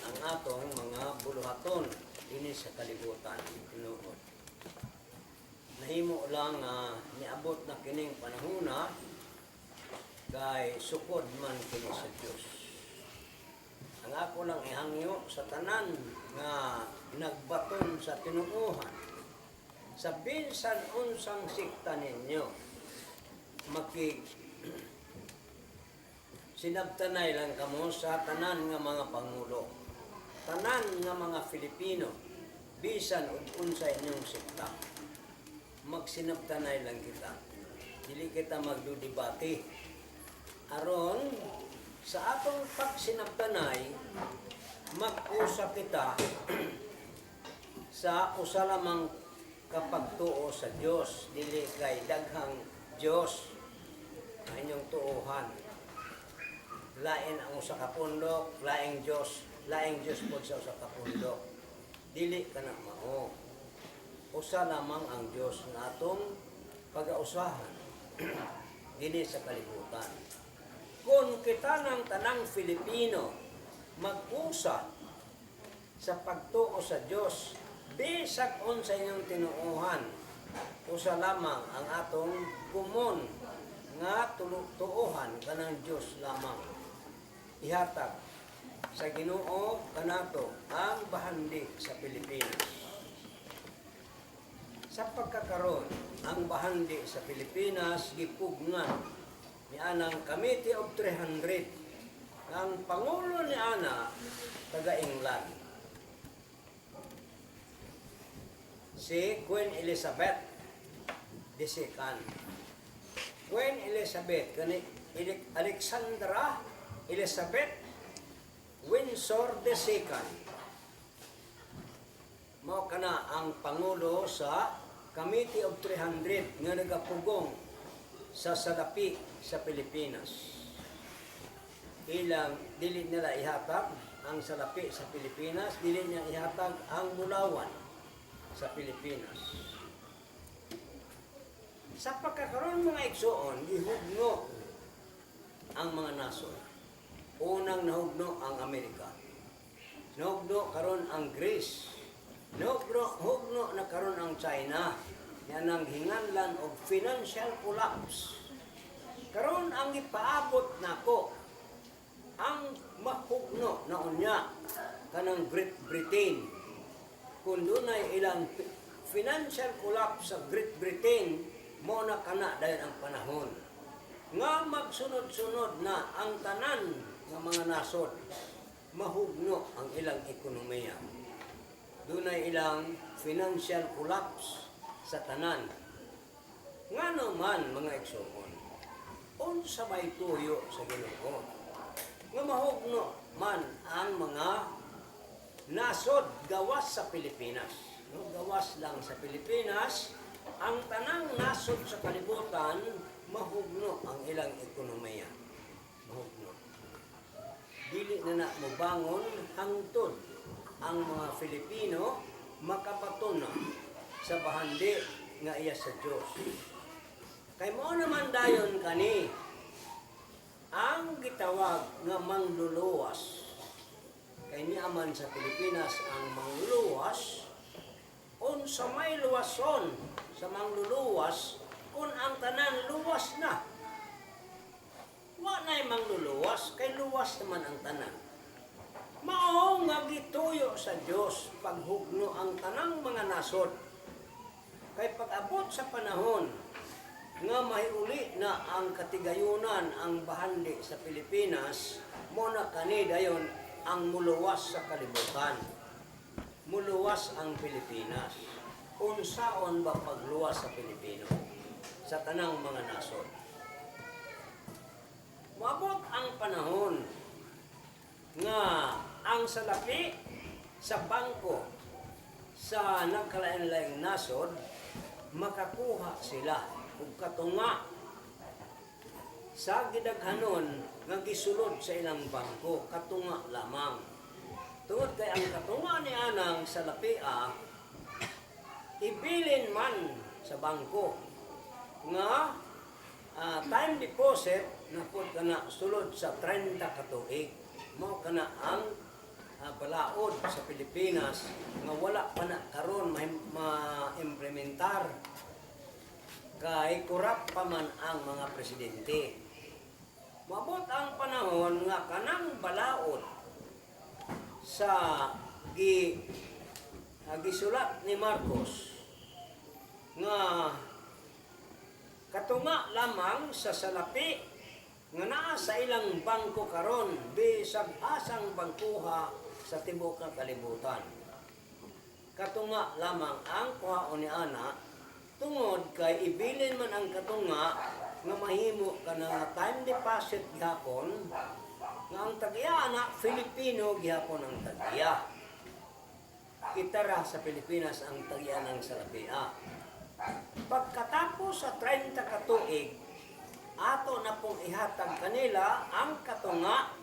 ang atong mga buluhaton dinhi sa kalibutan, tinuod. Nahimo lang nga niabot na kining panahona kay sukod man kini sa Dios. Ang ako lang ihangyo sa tanan nga nagbaton sa tinuohan, sa bisan unsang sikta ninyo, makig sinabtanay lang kamo sa tanan nga mga pangulo, tanan nga mga Filipino, bisan ug unsa inyong sikta. Magsinabtanay lang kita. Dili kita magdudebate. Aron sa atong pagsinabtanay, mag-usap kita sa usa lamang kapagtuo sa Dios, dili kay daghang Dios ang inyong tuohan. Lain ang usa ka pundok, laing Dios, laing Dios pod sa usa ka pundok. Dili kana mao. Usa lamang ang Dios nga atong pagausahan dinhi sa kalibutan. Kung kita ng tanang Filipino mag-usa sa pagtuo sa Dios, bisag unsa inyong tinuohan, usa lamang ang atong common nga tuohan, kanang Dios lamang. Ihatag sa Ginoo kanato ang bahandi sa Pilipinas. Sa pagkakaron, ang bahandi sa Pilipinas gipugngan ni anang Committee of 300. Ang pangulo ni ana taga England. Si Queen Elizabeth II. Queen Elizabeth kani Alexandra Elizabeth Windsor II. Mao kana ang pangulo sa Committee of 300 nga nagapugong sa salapi sa Pilipinas. Ilang dili nila ihatag ang salapi sa Pilipinas, dili niya ihatag ang bulawan sa Pilipinas. Sa pagkakaroon, mga igsoon, gihugno ang mga nasod. Unang nahugno ang Amerika. Nahugno karon ang Greece. Nahugno hugno na karon ang China. Yan ang hinganlan og financial collapse. Karon ang ipaabot nako, ang mahugno na unya kanang Great Britain. Kung dunay ilang financial collapse sa Great Britain, mo na kana dayon ang panahon nga magsunod-sunod na ang tanan nga mga nasod mahugno ang ilang ekonomiya. Dunay ilang financial collapse sa tanan. Ngano man, mga igsoon, unsa may tuyo sa Ginoo nga mahugno man ang mga nasod gawas sa Pilipinas? No, gawas lang sa Pilipinas, ang tanang nasod sa kalibutan mahugno ang ilang ekonomiya. Mahugno. Dili na na mobangon hangtod ang mga Filipino makabaton na sa bahandi nga iya sa Dios. Kay mao naman dayon kani ang gitawag nga mangluluwas. Kay niaman sa Pilipinas ang mangluluwas, unsa may luwason sa mangluluwas kung ang tanan luwas na? Wa na'y mangluluwas kay luwas naman ang tanan. Mao nga gituyo sa Dios paghugno ang tanang mga nasod. Kay pag-abot sa panahon nga mahiuli na ang katigayunan, ang bahandi sa Pilipinas, mo na kani dayon ang muluwas sa kalibutan. Muluwas ang Pilipinas. Unsaon ba pagluwas sa Pilipino sa tanang mga nasod? Moabot ang panahon nga ang salapi sa bangko sa nagkalain-laing nasod, makakuha sila og katunga sa gidaghanon nga gisulod sa ilang bangko, katunga lamang. Tungod kay ang katunga ni anang salapia ibilin man sa bangko nga time deposit na pud kana sulod sa 30 ka tuig, mo kana ang balance. Balaod sa Pilipinas nga wala pa na karon ma-implementar kay korap pa man ang mga presidente. Maabot ang panahon nga kanang balaod sa gisulat ni Marcos nga katunga lamang sa salapi nga naa sa ilang bangko karon bisag asang bangkuha sa tibuok nga kalibutan. Katunga lamang ang kuhaon ni ana tungod kay ibilin man ang katunga nga mahimo ka nga time deposit gihapon nga ang tag-iya ana Filipino gihapon ang tag-iya. Kita ra sa Pilipinas ang tag-iya ng salapia. Pagkatapos sa 30 ka tuig, ato na pong ihatag kanila ang katunga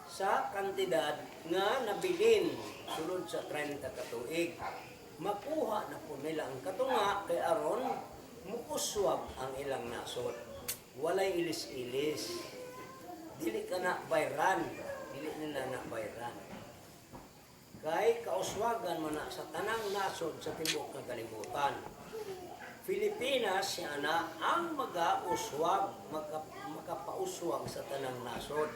sa kantidad nga nabilin sulod sa 30 ka tuig. Makuha na po nila ang katunga kay aron muuswag ang ilang nasod. Walay ilis-ilis. Dili ka na bayran. Dili nila na bayran. Kay kauswagan man na sa tanang nasod sa tibuok nga kalibutan. Pilipinas siya na ang magauswag, makapauswag sa tanang nasod.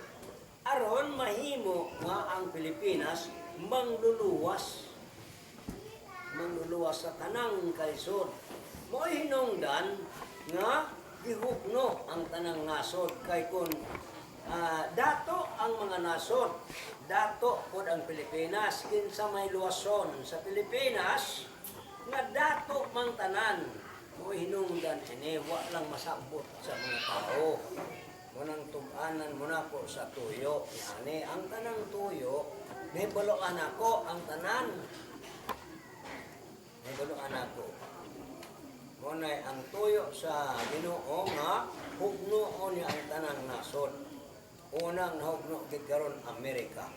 Aron mahimo nga ang Pilipinas mangluluwas. Mangluluwas sa tanang kalisod. Mo'y hinungdan nga gihugno ang tanang nasod kay kung dato ang mga nasod, dato pod ang Pilipinas, kinsa may luwason sa Pilipinas nga dato mang tanan. Mo'y hinungdan ini wa lang masabot sa mga tao. Munang tug-anan mo nako sa tuyo. Yani, ang tanang tuyo, nahibaloan ako ang tanan. Nahibaloan ako. Muna'y ang tuyo sa Ginoo nga hugnoon niya ang tanang nasod. Unang nahugno gid karon, Amerika.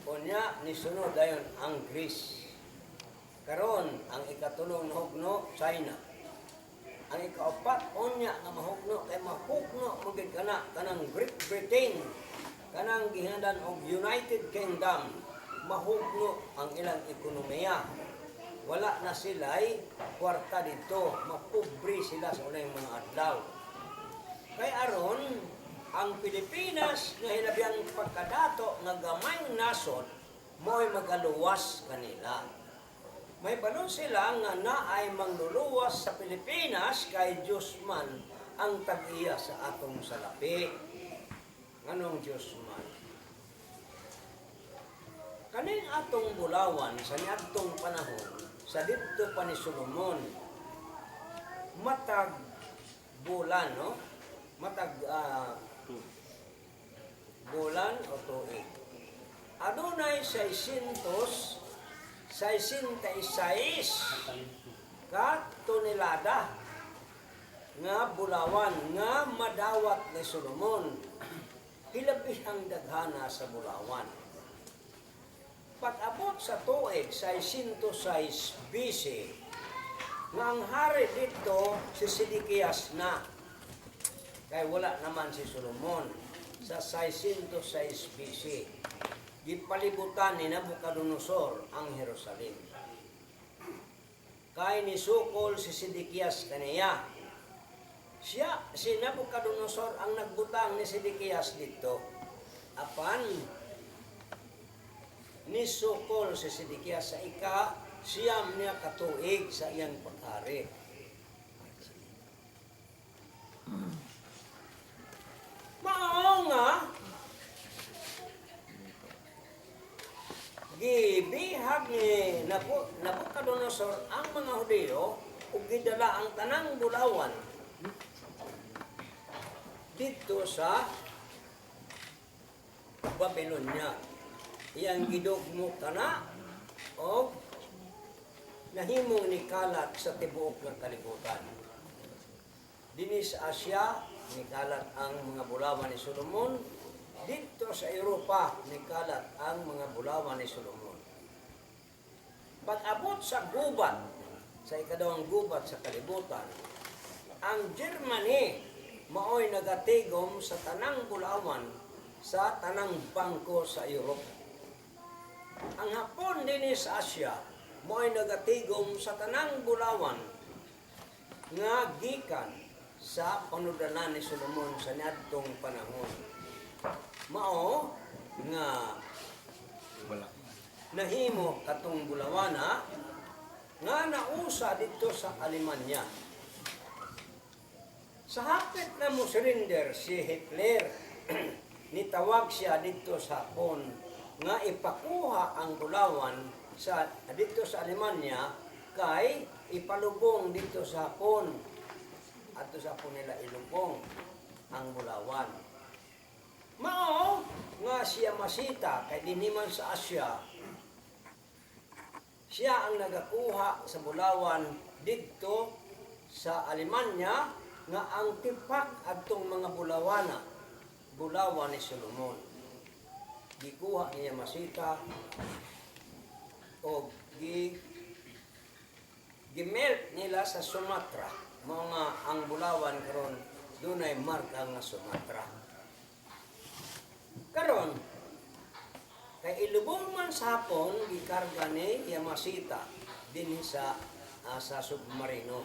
Unya nisunod dayon ang Greece. Karon ang ikatulong nahugno, China. Ang ikaapat unya nga mahugno kay mahugno man gid kana kanang Great Britain, kanang gihinungdan og United Kingdom, mahugno ang ilang ekonomiya. Wala na sila'y kwarta dito, mapobre sila sa unang mga adlaw. Kay aron ang Pilipinas nga hilabiyang pagkadato nga gamayng nasod mo'y magaluwas kanila. May balon sila nga naay mangluluwas sa Pilipinas kay Diyos man ang tag-iya sa atong salapi. Nganong Diyos man? Kaning atong bulawan sa niadtong panahon, sa didto pa ni Solomon, matag bulan, no? Matag bulan o tuig. Adunay 666 ka tonelada nga bulawan nga madawat ni Solomon. Hilabihang daghana sa bulawan. Pag-abot sa tuig 606 BC, nga ang hari dito si Sidikias na. Kay wala naman si Solomon sa 606 BC. Gipalibutan ni Nabucodonosor ang Jerusalem. Kay nisukol si Sidikias kaniya. Siya, si Nabucodonosor ang nagbutang ni Sidikias dito. Apan, nisukol si Sidikias sa ika-9 niya katuig sa iyang paghari. Mao nga gibihag ni Nabucodonosor ang mga Hudiyo ug gidala ang tanang bulawan didto sa Babylonia. Iyang gidugmo kana og nahimong ni kalat sa tibuok ng kalibutan. Dinhi sa Asia, nikalat ang mga bulawan ni Solomon. Dito sa Europa, nikalat ang mga bulawan ni Solomon. Pag-abot sa gubat, sa ikaduhang gubat sa kalibutan, ang Germany maoy nagatigom sa tanang bulawan. sa tanang bangko sa Europe. Ang Hapon dinhi sa Asia mo'y nagatigom sa tanang bulawan nga gikan sa panudalan ni Solomon sa niadtong panahon. Mao nga Wala. Nahimo katong bulawana nga nausa didto sa Alemanya. Sa hapit na mo surrender si Hitler, nitawag siya didto sa Hapon nga ipakuha ang bulawan sa didto sa Alemanya kay ipalubong didto sa Hapon. Adto sa Hapon nila ilubong ang bulawan. Mao nga si Yamashita, kay dinhi man sa Asia siya ang nagakuha sa bulawan didto sa Alemanya, nga ang tipak adtong mga bulawana, bulawan ni Solomon. Gikuha ni Yamashita o gimelt nila sa Sumatra. Mao nga ang bulawan karon dunay marka nga Sumatra. Karon kay ilubong man sa Hapon, gikarga ni Yamashita dinhi sa submarino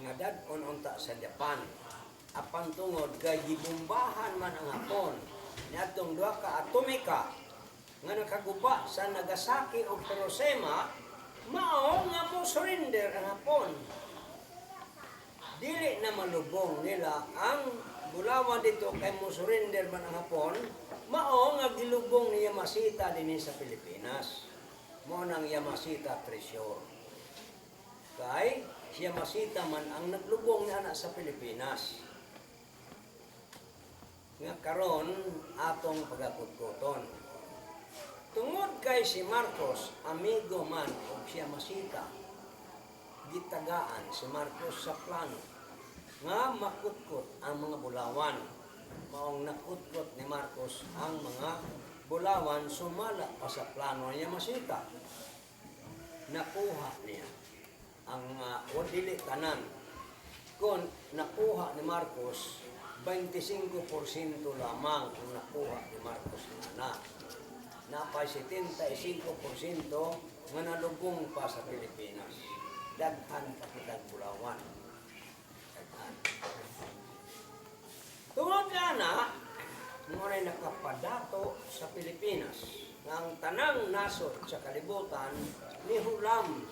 nga dad-on unta sa Japan. Apan tungod kay gibombahan man ang Hapon niadtong duha ka atomika nga nakaguba sa Nagasaki ug Hiroshima, mao nga mo surrender ang Hapon. Dili na malubong nila ang bulawan didto kay mo surrender man ang Hapon. Mao nga gilubong ni Yamashita dinhi sa Pilipinas. Mao nang Yamashita Treasure, kay si Yamashita man ang naglubong ni ana sa Pilipinas nga karon atong pagakutkuton. Tungod kay si Marcos amigo man og si Yamashita, gitagaan si Marcos sa plano nga makutkot ang mga bulawan. Maong nakutkot ni Marcos ang mga bulawan sumala pa sa plano ni Yamashita. Nakuha niya ang o dili tanan. Kung nakuha ni Marcos, 25% lamang ang nakuha ni Marcos na. Napay 75% nga nalubong pa sa Pilipinas. Daghan pa kitag bulawan. Daghan. Tungod na, mao nakapadato sa Pilipinas nga ang tanang nasod sa kalibutan nihulam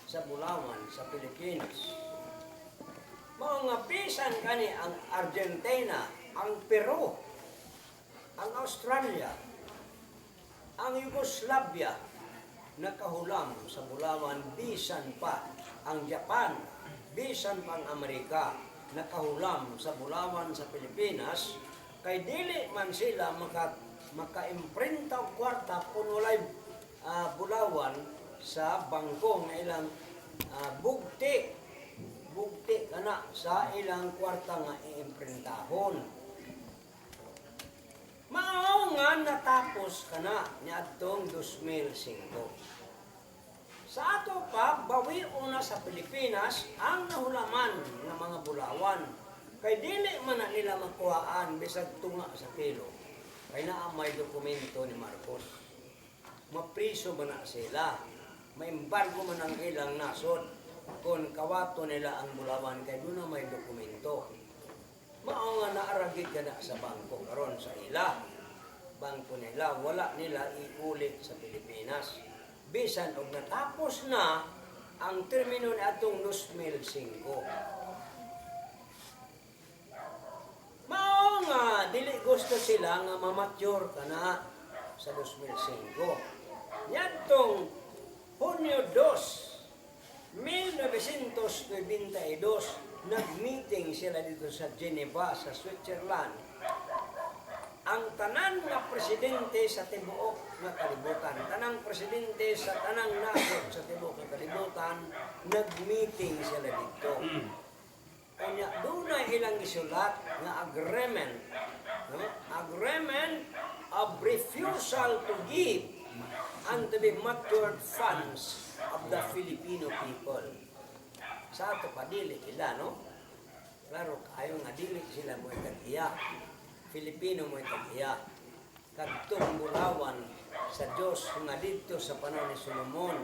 sa bulawan sa Pilipinas. Mao nga bisan kani ang Argentina, ang Peru, ang Australia, ang Yugoslavia nakahulam sa bulawan, bisan pa ang Japan, bisan pa ang Amerika nakahulam sa bulawan sa Pilipinas, kay dili man sila maka-imprinta og kwarta kung walay bulawan sa bangko nga ilang bugti bugti kana sa ilang kwarta nga iimprintahon. Mao nga natapos kana niadtong 2005. Sa ato pa, bawi una sa Pilipinas ang nahulaman ng mga bulawan. Kay dili man na nila makuhaan bisag tunga sa kilo. Kay naa may dokumento ni Marcos. Mapriso man na sila. Maembargo man ang ilang nasod kung kawato nila ang bulawan kay doon na may dokumento. Mao nga naa ra gyud kana sa bangko karon sa ila. Bangko nila, wala nila iulit sa Pilipinas. Bisan og natapos na ang termino ni atong 2005. Mao nga dili gusto sila nga mamature kana sa 2005. Niadtong Hunyo 2, 1992, nag-meeting sila didto sa Geneva, sa Switzerland. Ang tanan nga presidente sa tibuok nga kalibutan, tanang presidente sa tanang nasod sa tibuok nga kalibutan, nag-meeting sila didto. Kanya dunay ilang gisulat nga agreement, no? Agreement of refusal to give and to be matured funds of the Filipino people. Sa ato pa dili ila, no? Klaro kayo nga dili sila mo iya. Filipino mo tag-iya. Kadtong bulawan sa Dios nga didto sa panahon ni Solomon,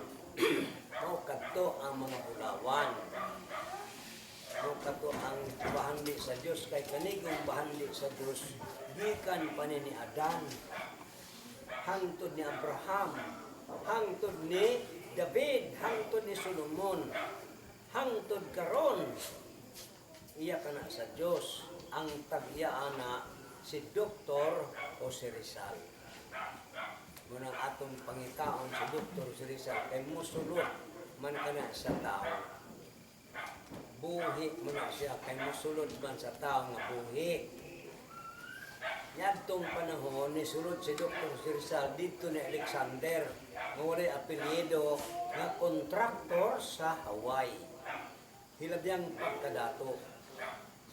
mao kadto ang mga bulawan. Mao kadto ang bahandi sa Dios, kay kanigong bahandi sa Dios gikan pa ni Adan hangtod ni Abraham, hangtod ni David, hangtod ni Solomon, hangtod karon, iya kana sa Dios. Ang tag-iya ana si Dr. Jose Rizal. Munang atong pangitaon si Dr. Jose Rizal kay musulod man kana sa tao. Buhi mo na siya kay musulod man sa tao nga buhi. Niadtong panahon ni sulod si Dr. Jose Rizal dito ni Alexander nga walay apelyido nga kontraktor sa Hawaii. Hilabyang pagkadato.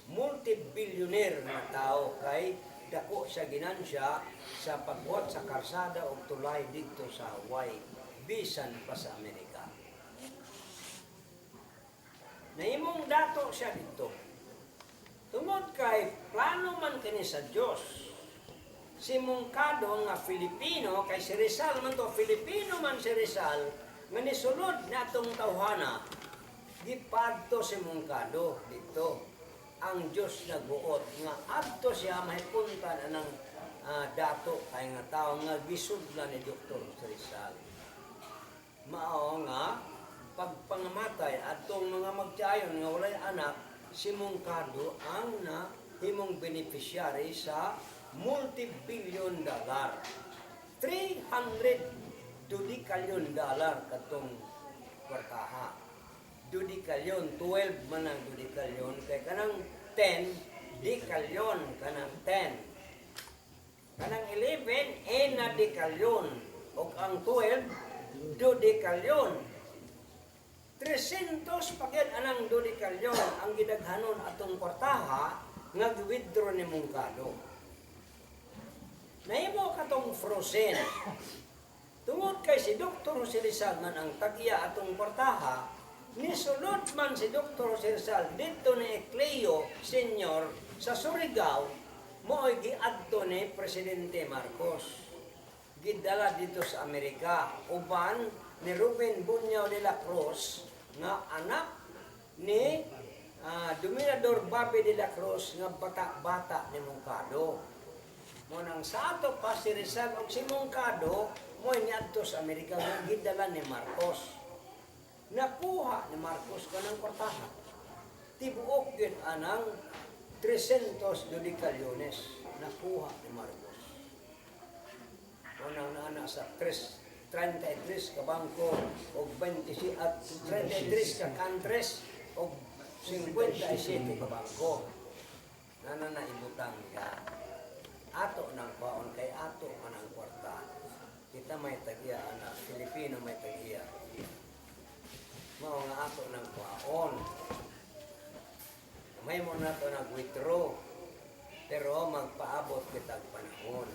Multi-billionaire nga tao kay dako siya ginansya sa pagbuhat sa karsada o tulay dito sa Hawaii, bisan pa sa Amerika. Nahimong dato siya dito. Tungod kay plano man kini sa Dios. Si Moncado nga Filipino, kay si Rizal man to, Filipino man si Rizal, nga nisulod na atong tawhana, gipadto si Moncado dito. Ang Diyos nagbuot nga adto siya mahipuntan anang dato kay nga tao nga gisudlan ni Dr. Rizal. Mao nga pagpangamatay atong mga magtiayon nga walay anak, si Moncado ang na himong beneficiary sa multi-billion dollar. 300 dodecallion dollar katong kwartaha. Dodecallion, 12 man ang dodecallion, kay kanang 10, decallion, kanang 10. Kanang 11, enadecallion. O ang 12, dodecallion. 300 pa gyud anang dodecallion ang gidaghanon atong kwartaha nga gi-withdraw ni Moncado. Nahimo katong frozen. Tungod kay si Dr. Jose Rizal man ang tag-iya atong kwartaha, nisulod man si Dr. Jose Rizal dito ni Ecleo Senior sa Surigao, mo'y giadto ni Presidente Marcos. Gidala dito sa Amerika uban ni Ruben Bunyao de la Cruz nga anak ni Dominador Bobby de la Cruz nga bata-bata ni Moncado. Mo nang sa ato pa si Rizal og si Moncado mo niadto sa Amerika nga gidala ni Marcos. Nakuha ni Marcos kanang kwartaha. Tibuok gyud anang 300 dodecalliones nakuha ni Marcos. Unang naana sa 3, 33 ka bangko og 20 at 33 ka countries og 57 ka bangko. Nana na ibutang niya. Ato nang baon kay ato man ang kwarta. Kita may tag-iya ana, Filipino may tag-iya. Mao nga ato nang kwaon. May mo na to nag-withdraw. Pero magpaabot kitag panahon.